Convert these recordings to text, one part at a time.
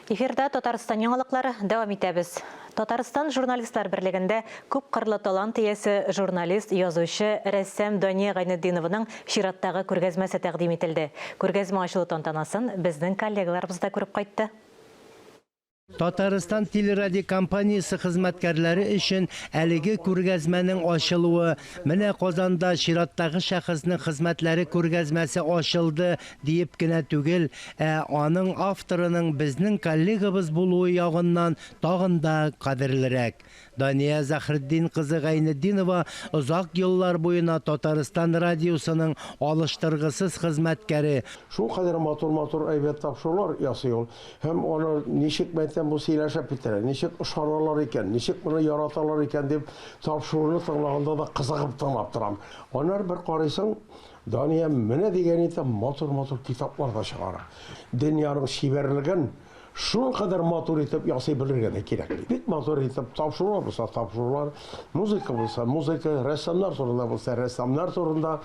Эфирда Татарстан яңалыклары, дәвам итәбез. Татарстан журналистлар берлегендә күпкырлы талант иясе, журналист, язучы, рәссам Дания Гайнетдинованың чираттагы күргәзмәсе тәкъдим ителде. Күргәзмә ачылу тантанасын безнең коллегаларыбыз да күреп кайтты. Татарстан телерадиокомпаниясе хезмәткәрләре өчен әлеге күргәзмәнең ачылуы, менә Казанда чираттагы шәхеснең хезмәтләре күргәзмәсе ачылды, диеп кенә түгел, ә аның авторының безнең коллегабыз булуы ягыннан тагын да кадерлерәк. Дания Заһретдин кызы Гайнетдинова озак еллар буена Татарстан радиосының алыштыргысыз хезмәткәре. Шулкадәр матур-матур әйбәт тапшырулар ясый ул. Һәм аны ничек мәйтәм бу сөйләшеп бетерә, ничек ышаналар икән, ничек моны яраталар икән дип тапшыруны тыңлаганда да кызыгып тыңлап торам. Аннары бер карыйсың, Дания менә дигән итеп матур-матур китаплар да чыгара. Дөньяның чибәрлеген шулкадәр матур итеп ясый белергә дә кирәк. Бик матур итеп тапшырулар булса тапшырулар, музыка булса музыка, рәссамнар турында булса рәссамнар турында,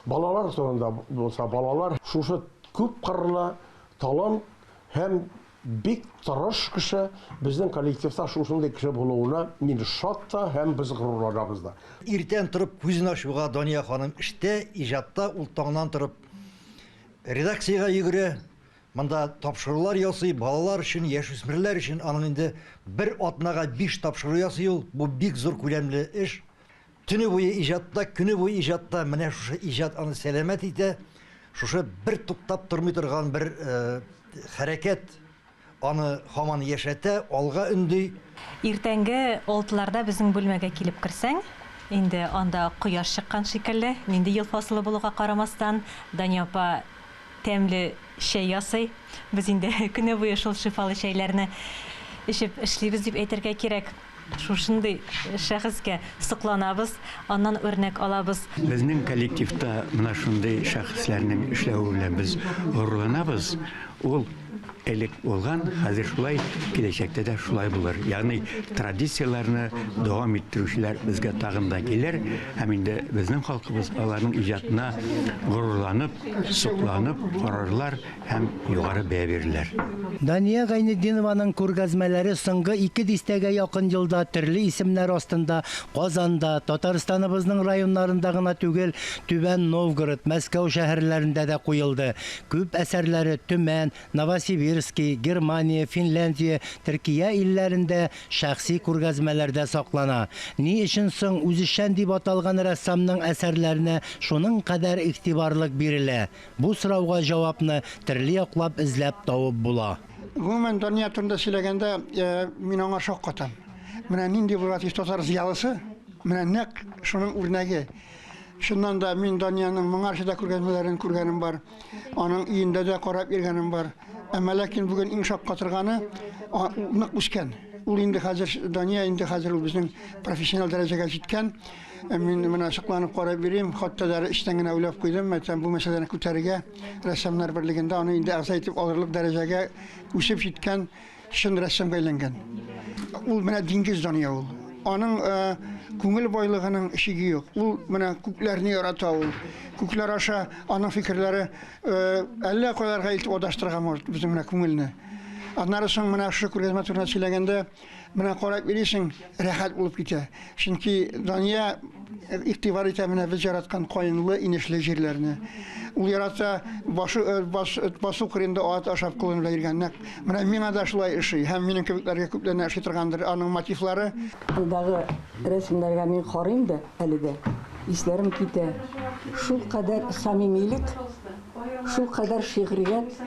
балалар турында булса балалар. Шушы күпкырлы талант һәм бик тырыш кеше, безнең коллективта шушындый кеше булуына мин шат та һәм без горурланабыз да. Иртән торып күзен ачуга Дания ханым эштә, иҗатта, ул таңнан торып редакциягә йөгерә, монда тапшырулар ясый, балалар өчен, яшүсмерләр өчен аның инде бер атнага 5 тапшыру ясый ул, бу бик зур күләмле эш. Төне буе иҗатта, көне буе иҗатта, менә шушы иҗат аны сәламәт итә, шушы бер туктап тормый торган бер хәрәкәт аны һаман яшәтә, алга өнди. Иртәнге алтыларда безнең бүлмәгә килеп керсәң, инде анда кояш чыккан шикелле, нинди ел фасылы булуга карамастан, Дания апа тәмле чәй ясый. Без инде көне буе шул шифалы чәйләрне эчеп эшлибез дип әйтергә кирәк. Шушындый шәхескә сокланабыз, аннан үрнәк алабыз. Безнең коллективта менә шундый шәхесләрнең эшләве белән без горурланабыз. Ул элек булган, хәзер шулай, киләчәктә дә шулай булыр. Ягъни традицияләрне дәвам иттерүчеләр безгә тагын да килер һәм инде безнең халкыбыз аларның иҗатына горурланып, сокланып карарлар һәм югары бәя бирерләр. Дания Гайнетдинованың күргәзмәләре соңгы ике дистәгә якын елда төрле исемнәр астында Казанда, Татарстаныбызның районнарында гына түгел, Түбән Новгород, Мәскәү шәһәрләрендә дә куелды. Күп әсәрләре Төмән, Новосибирски, Германия, Финляндия, Төркия илләрендә шәхси күргәзмәләрдә саклана. Ни өчен соң үзешчән дип аталган рәссамның әсәрләренә шуның кадәр игътибарлык бирелә? Бу сорауга җавапны төрле яклап эзләп табып була. Гомумән, Дания турында сөйләгәндә, мин аңа шаккатам. Менә нинди булырга тиеш татар зыялысы, менә нәкъ шуның үрнәге. Чыннан да, мин Даниянең моңарчы да күргәзмәләрен күргәнем бар, аның өендә дә карап йөргәнем бар. Әмма ләкин бүген иң шаккатырганы, ул нык үскән. Ул инде хәзер, Дания инде хәзер ул безнең профессиональ дәрәҗәгә җиткән. Мин менә сокланып карап йөрим, хатта да эчтән генә уйлап куйдым, мәйтәм, бу мәсьәләне күтәрергә рәссамнар берлегендә аны инде әгъза итеп алырлык дәрәҗәгә үсеп җиткән чын рәссамга әйләнгән. Ул менә диңгез Дания ул. Аның күңел байлыгының чиге юк. Ул менә күкләрне ярата ул. Күкләр аша аның фикерләре әллә кайларга илтеп адаштырган может безнең менә күңелне. Аннары соң менә шушы күргәзмә турында сөйләгәндә, менә карап йөрисең, рәхәт булып китә. Чөнки Дания игътибар итә менә без яраткан каенлы, инешле җирләрне. Ул ярата башы, бас, басу кырында ат ашап колын белән йөргән. Нәкъ менә миңа да шулай ошый һәм минем кебекләргә күпләренә ошый торгандыр аның мотивлары. Андагы рәсемнәргә мин карыйм да әле дә, исләрем китә. Шулкадәр самимилек, шулкадәр шигърият.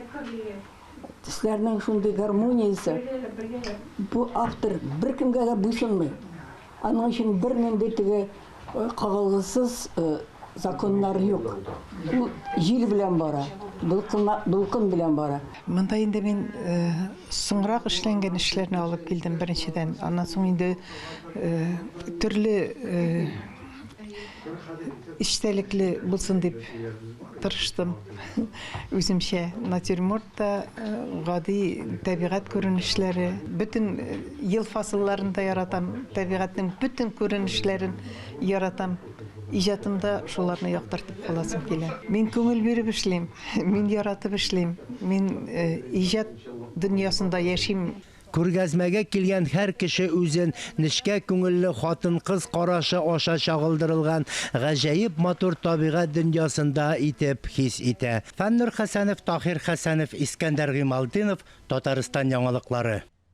Төсләрнең шундый гармониясе, бу автор беркемгә дә буйсынмый. Аның өчен бернинди теге кагылгысыз законнар юк. Ул җил белән бара, дулкын, дулкын белән бара. Монда инде мин соңрак эшләнгән эшләрне алып килдем, беренчедән. Аннан соң инде төрле Эчтәлекле булсын дип тырыштым. Үземчә натюрморт та, гади табигать күренешләре, бөтен ел фасылларын да яратам, табигатьнең бөтен күренешләрен яратам. Иҗатымда шуларны яктыртып каласым килә. Мин күңел биреп эшлим, мин яратып эшлим. Мин иҗат дөньясында яшим. Күргәзмәгә килгән һәр кеше үзен нечкә күңелле хатын-кыз карашы аша чагылдырылган гаҗәеп матур табигать дөньясында итеп хис итә. Фәннур Хәсәнов, Таһир Хәсәнов, Искәндәр Гыймалтдинов, Татарстан яңалыклары.